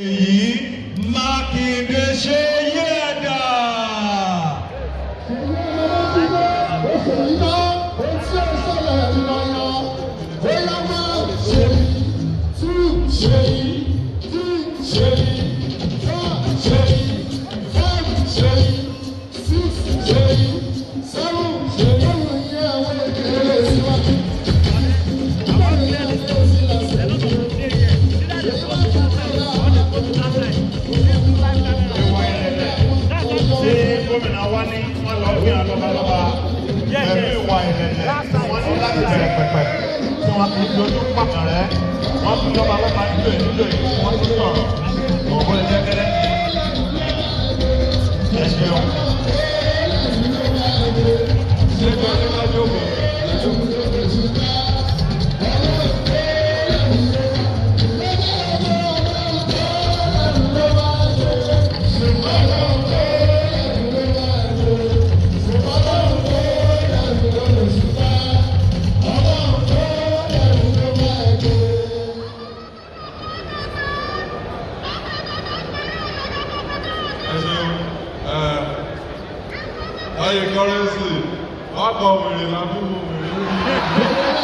Èyí Mákindé ṣe yẹ̀dà. Ìwà ìrẹ̀lẹ̀ tí gómìnà wa ní wọ́n lọ bí àwọn lọ́balọ́ba pẹ̀lú ìwà ìrẹ̀lẹ̀ wọ́n ní láti bẹ̀rẹ̀ pẹ̀pẹ̀ tí wọ́n fi dojú pàtàkì rẹ̀ wọ́n fi lọ́balọ́ba nílò ìlú yìí wọ́n tún sọ̀rọ̀ òun lè jẹ́ kẹ́lẹ́. Ẹ ṣeun. Ṣé kí wọ́n ní ká jókòó? Ẹ ṣeun. Láyé kọ́rẹ́nsì, wọ́n kọ wèrè lábí wo wèrè.